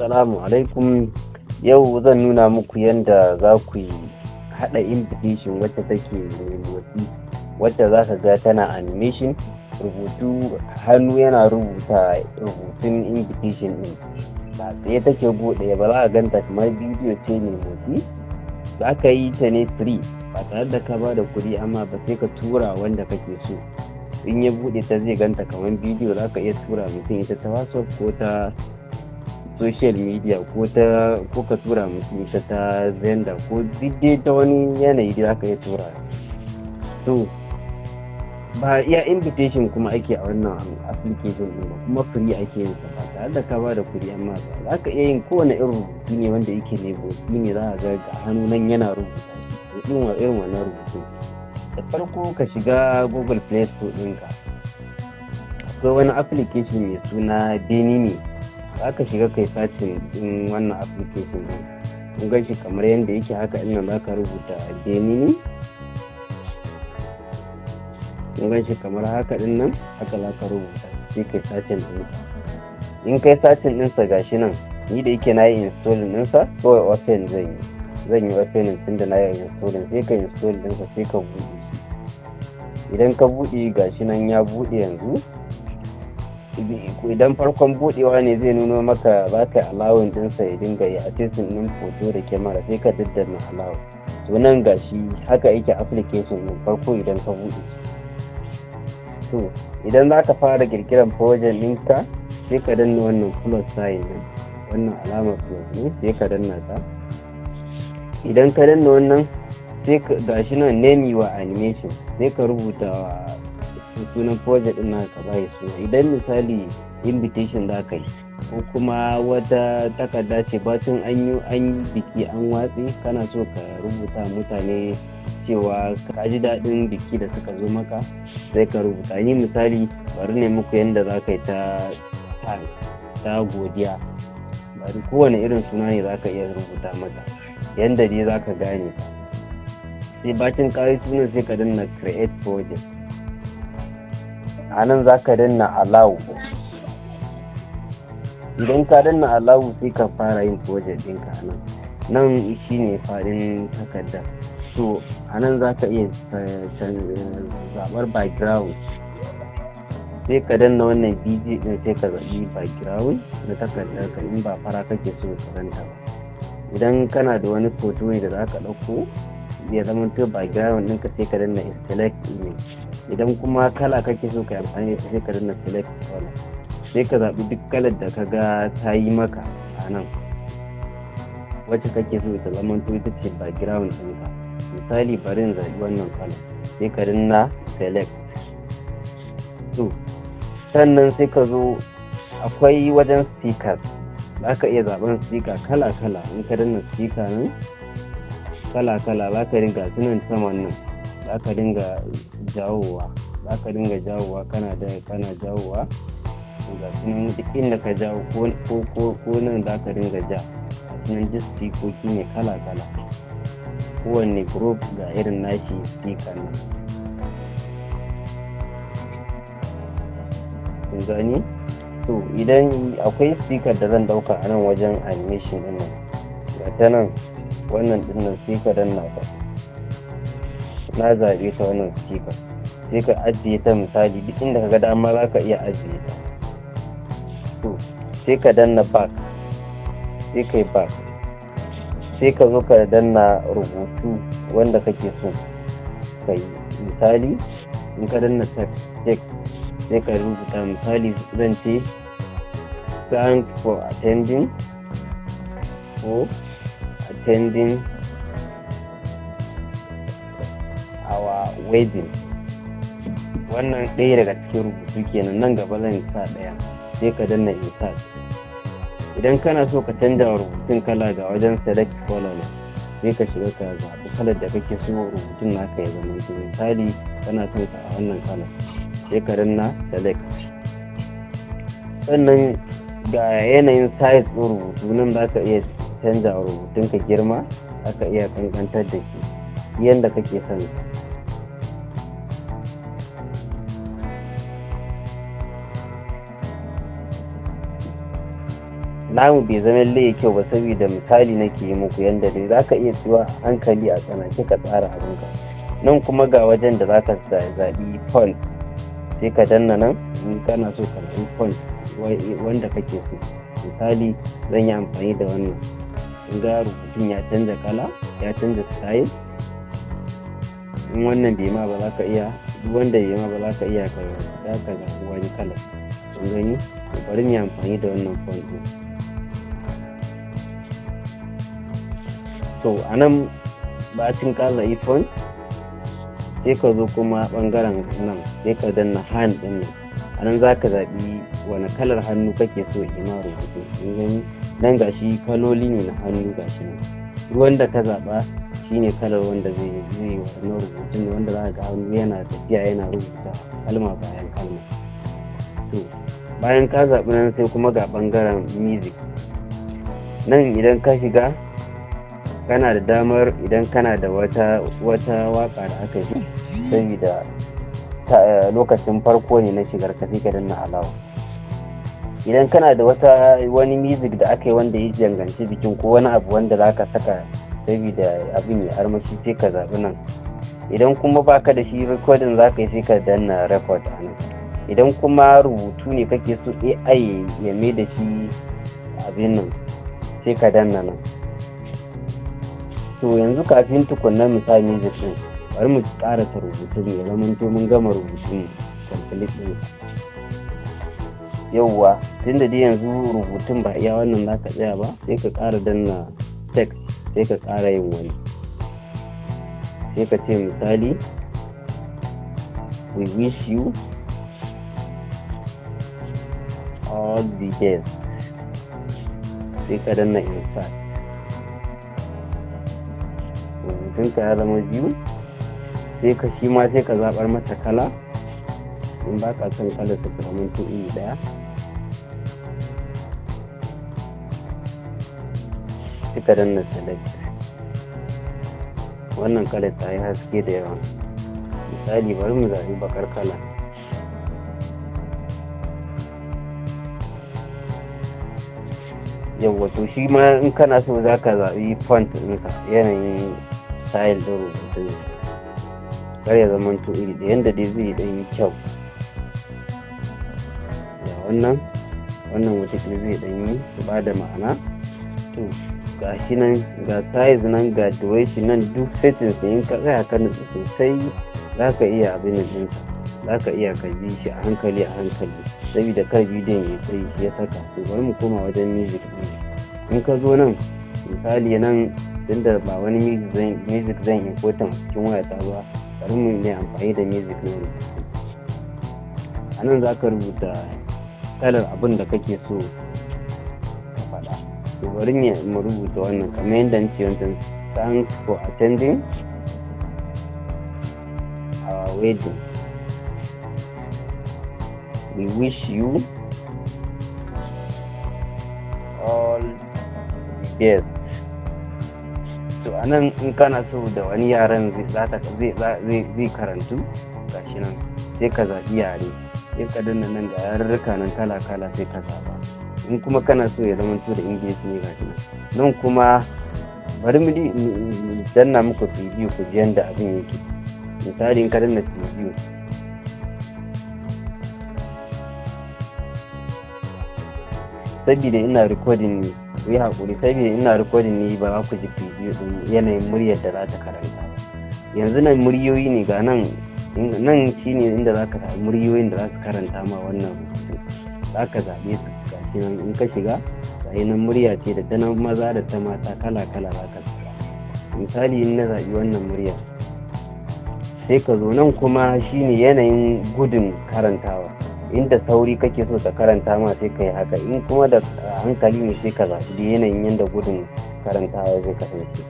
Assalamu alaikum. Yau zan nuna muku yanda za ku yi haɗa invitation wacce take mai motsi, wacce za ka ga tana animation, rubutu, hannu yana rubuta rubutun invitation ɗin. Ba tsaye take gu ɗaya ba, za ka ganta kamar bidiyo ce mai motsi. Za ka yi ta ne free, ba tare da ka ba da kuɗi amma ba, sai ka tura wanda kake so. In ya buɗe ta, zai ganta kamar bidiyo. Za ka iya tura mutum ita ta WhatsApp ko ta social media, ko ka tura mutum ita ta Xender, ko duk dai ta wani yanayi dai za ka iya tura. To, ba iya invitation kuma ake a wannan application ɗin ba, kuma free ake yin sa, ba tare da ka ba da kuɗi amma ba. Za ka iya yin kowane irin rubutu ne wanda yake mai motsi ne, za ka ga hannu nan yana rubuta shi, irin wannan rubutun. Da farko ka shiga Google Play Store ɗinka. Akwai wani application mai suna Benime. Za ka shiga kai searching ɗin wannan application ɗin. Kun gan shi kamar yadda yake haka ɗin nan, za ka rubuta Benime. Kun gan shi kamar haka ɗin nan, haka za ka rubuta, sai kai searching ɗinsa. In kai searching ɗinsa, gashi nan. Ni da yake na yi installing ɗinsa, kawai open zan yi. Zan yi opening tunda na yi installing. Sai ka install ɗinsa, sai ka buɗe shi. Idan ka buɗe, gashi nan ya buɗe yanzu. Idan farkon buɗewa ne, zai nuno maka za ka yi allowing ɗinsa ya dinga yi accessing ɗin photo da kyamara, sai ka daddanna allow. To, nan gashi haka yake application ɗin farko idan ka buɗe shi. To, idan za ka fara ƙirƙirar project ɗinka, sai ka danna wannan plus sign ɗin, wannan alamar plus ne, sai ka danna ta. Idan ka danna wannan, sai ka gashi nan, "Name your animation". Sai ka rubuta sunan project ɗin naka, ka bashi suna. Idan misali invitation za ka yi, ko kuma wata takarda ce bacin an yi biki an watse, kana so ka rubuta mutane cewa ka ji daɗin biki da suka zo maka, sai ka rubuta. Ni misali, bari ne muku yanda za ka yi ta godiya. Bari kowane irin suna ne za ka iya rubuta mata, yanda dai za ka gane ta. Sai bacin ka yi sunan, sai ka danna "Create project". A nan za ka danna "Allow". Idan ka danna "Allow", sai ka fara yin project ɗinka. A nan, nan shine faɗin takarda. So a nan za ka iya zaɓar background, sai ka danna wannan BG ɗin, sai ka zaɓi background na takardar ka, in ba fara kake so ka ganta ba. Idan kana da wani photo ne da za ka ɗauko ya zama to background ɗinka, sai ka danna "Select image". Idan kuma kala kake so ka yi amfani da ita, sai ka danna "Select color", sai ka zaɓi duk kalar da ka ga ta yi maka a nan, wacce kake so ta zama to ita ce background ɗinka. Misali, bari in zaɓi wannan kalar, sai ka danna "Select". To, sannan sai ka zo, akwai wajen stickers, za ka iya zaɓen sticker kala kala. In ka danna sticker nan, kala kala za ka dinga su nan saman nan, za ka dinga jawowa, za ka dinga jawowa, kana da kana jawowa. Ga su nan, duk inda ka jawo, ko nan za ka dinga ja. Ga su nan, duk stickoki ne kala kala, kowanne group ga irin nashi sticker nan. Kun gani? To, idan akwai sticker da zan dauka a nan wajen animation din nan, ga ta nan, wannan din nan, sai ka danna ta. Na zaɓe ta, wannan sticker, sai ka ajiye ta. Misali, duk inda ka ga dama za ka iya ajiye ta. To, sai ka danna "Back", sai ka yi "Back", sai ka zo ka danna rubutu wanda kake so ka yi. Misali, in ka danna text, sai ka rubuta. Misali, zan ce "Thank for attending our wedding". Wannan ɗaya daga cikin rubutu kenan. Nan gaba zan sa ɗaya. Sai ka danna "Insert". Idan kana so ka canza rubutun kala, ga wajen "Select color" na, sai ka shiga ka zaɓi kalar da kake so rubutun naka ya zama. Misali, kana son ka a wannan kalar, sai ka danna "Select". Sannan ga yanayin size ɗin rubutu nan, za ka iya canza rubutun ka girma, za ka iya kankantar da shi yanda kake son sa. Namu bai zama lallai kyau ba, saboda misali nake yi muku yanda dai za ka iya tsuwa hankali a tsanake ka tsara abinka. Nan kuma ga wajen da za ka zaɓi font, sai ka danna nan in kana so ka zaɓi font wanda kake so. Misali, zan yi amfani da wannan. Kun ga rubutun ya canza kala, ya canza style. In wannan bai ma ba, za ka iya, duk wanda bai ma ba, za ka iya ka zaɓi wani kalar. Kun gani? Bari mu yi amfani da wannan font ɗin. To, a nan bacin ka zaɓi font, sai ka zo kuma ɓangaren nan, sai ka danna hand ɗin nan. A nan za ka zaɓi wane kalar hannu kake so ya ma rubutu. Kun gani? Nan gashi kaloli ne na hannu, gashi nan. Duk wanda ka zaɓa shine kalar wanda zai yi wannan rubutun, wanda za ka ga hannu yana tafiya yana rubuta kalma bayan kalma. To, bayan ka zaɓi nan, sai kuma ga ɓangaren music. Nan idan ka shiga, kana da damar idan kana da wata waƙa da aka yi, saboda lokacin farko ne na shigar ka, sai ka danna allow. Idan kana da wani music da aka yi wanda ya danganci bikin ko wani abu wanda za ka saka saboda abin ya armashi, sai ka zaɓi nan. Idan kuma baka da shi, recording za ka yi, sai ka danna record a nan. Idan kuma rubutu ne kake so AI ya mai da shi abin nan, sai ka danna nan. To, yanzu kafin tukunna mu sa music ɗin, bari mu ƙarasa rubutun ya zamanto mun gama rubutun complete ɗin. Yauwa, tunda dai yanzu rubutun ba iya wannan za ka tsaya ba, sai ka ƙara danna text, sai ka ƙara yin wani. Sai ka ce misali, "We wish you all the best." Sai ka danna insert. Rubutunka ya zama biyu. Sai ka shi ma sai ka zaɓar masa kala in ba ka son kalar ta zamanto iri ɗaya. Sai ka danna select. Wannan kalar ta yi haske da yawa. Misali, bari mu zaɓi baƙar kala. Yawwa, to shi ma in kana so za ka zaɓi font ɗinka, yanayin style ɗin rubutun, kar ya zamanto iri ɗaya, yanda dai zai ɗan yi kyau. Ga wannan wataƙila zai ɗan yi ba da ma'ana. To, ga shi nan, ga size nan, ga duration nan, duk settings ne. In ka tsaya ka nutsu sosai, za ka iya abin nan ɗinsa, za ka iya ka bi shi a hankali a hankali, saboda kar bidiyon ya tsayi, shi ya saka. To, bari mu koma wajen music ɗin. In ka zo nan, misali nan, tunda ba wani music zan importing a cikin wayata ba, bari mu yi amfani da music na rubutu. A nan za ka rubuta kalar abin da kake so ka faɗa. To, bari mu rubuta wannan kamar yadda nace wancan: "Thanks for attending our wedding. We wish you all the best." To, a nan in kana so da wani yaren zai karantu, gashi nan, sai ka zaɓi yare, sai ka danna nan. Ga yarurruka nan kala kala, sai ka zaɓa. In kuma kana so ya zamanto da Ingilishi ne, gashi nan. Nan kuma bari mu danna muku preview ku ji yanda abin yake. Misali, in ka danna preview, saboda ina recording ne, ku yi haƙuri, saboda ina recording ne ba za ku ji preview ɗin yanayin muryar da za ta karanta ba. Yanzu nan muryoyi ne, ga nan. Nan shine inda za ka samu muryoyin da za su karanta ma wannan rubutun, za ka zaɓe su. Gashi nan, in ka shiga, gashi nan, murya ce da ta maza da ta mata kala kala, za ka zaɓa. Misali, in na zaɓi wannan murya, sai ka zo nan kuma, shine yanayin gudun karantawa. Inda sauri kake so ta karanta ma, sai ka yi haka. In kuma da hankali ne, sai ka zaɓi yanayin yadda gudun karantawa zai kasance.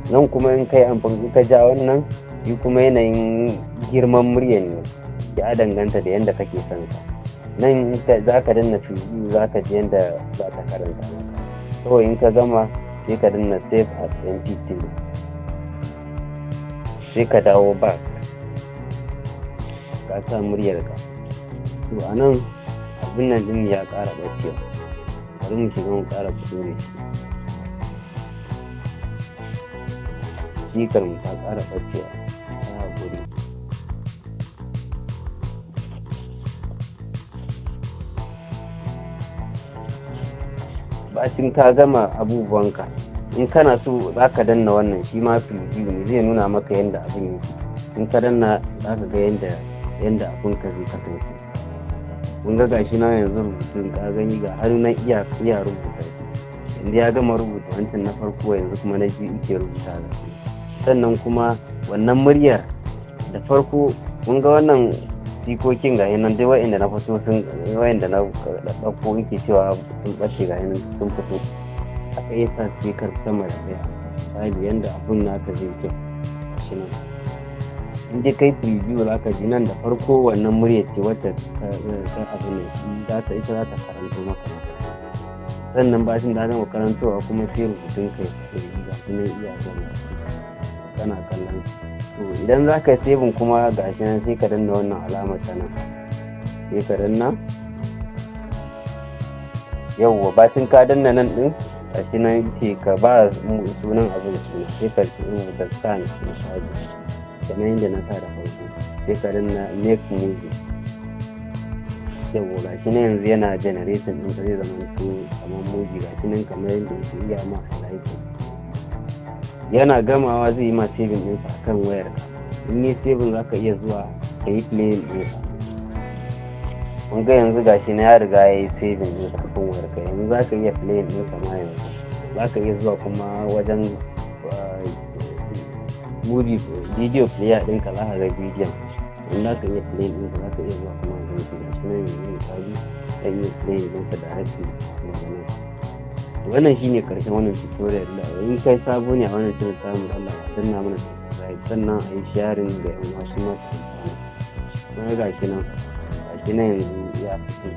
Nan kuma in kai amfani, ka ja wannan, shi kuma yanayin girman muryan ne, ya danganta da yadda kake son sa. Nan za ka danna preview, za ka ji yadda za ta karanta maka. Kawai in ka gama, sai ka danna save as MP3, sai ka dawo back, ka sa muryarka. To, a nan abin nan ɗin ya ƙara ɓacewa. Bari mu shiga mu ƙara fito da shi. Speaker mu ta ƙara ɓacewa, ta haƙuri. Bacin ka gama abubuwanka, in kana so za ka danna wannan, shi ma preview ne, zai nuna maka yadda abin yake. In ka danna, za ka ga yadda abin ka zai kasance. Kun ga gashi na yanzu rubutun, ka gani, ga hannu na iya rubuta shi. Yanzu ya gama rubuta wancan na farko, yanzu kuma na biyu yake rubuta ga shi. Sannan kuma wannan muryar da farko, kun ga wannan jikokin, ga nan dai wa'inda na fito sun, wa'inda na ɗauko yake cewa sun ɓace, ga nan sun fito. Aka iya sa speaker sama da ɗaya, misali yanda abun naka zai kyau. Gashi nan, in dai kai preview, za ka ji nan da farko wannan murya ce wacce ka abu ne za ta, ita za ta karanto maka. Sannan bacin da gama karantowa kuma, sai rubutun kai ga shi nan iya gama, kana kallon. To, idan za ka yi saving kuma, ga shi nan, sai ka danna wannan alamar ta nan, sai ka danna. Yauwa, bacin ka danna nan din, gashi nan ce ka ba sunan abin suna, sai ka rubuta scan misali, kamar yadda na sa da farko, sai ka danna "make movie". Yauwa, gashi nan yanzu yana generating ɗin, zai zama to kamar movie. Gashi nan kamar yadda yake iya ma highlighting. Yana gamawa zai yi ma saving ɗinsa a kan wayarka. In yi saving, za ka iya zuwa ka yi playing ɗinsa. Kun ga yanzu gashi na ya riga ya yi saving ɗinsa a kan wayarka, yanzu za ka iya playing ɗinsa ma. Yanzu za ka iya zuwa kuma wajen movie video player ɗinka, za ka ga bidiyon. In za ka iya playing ɗinsa, za ka iya zuwa kuma gan shi. Gashi nan yanzu misali, zan iya playing ɗinsa directly daga nan. Wannan shine karshen wannan tutorial. Da in kai sabo ne a wannan shirin samu, Allah ba danna mana subscribe, sannan a yi sharing ga yan wasu masu amfana. Kuma gashi nan, gashi nan yanzu ya fito.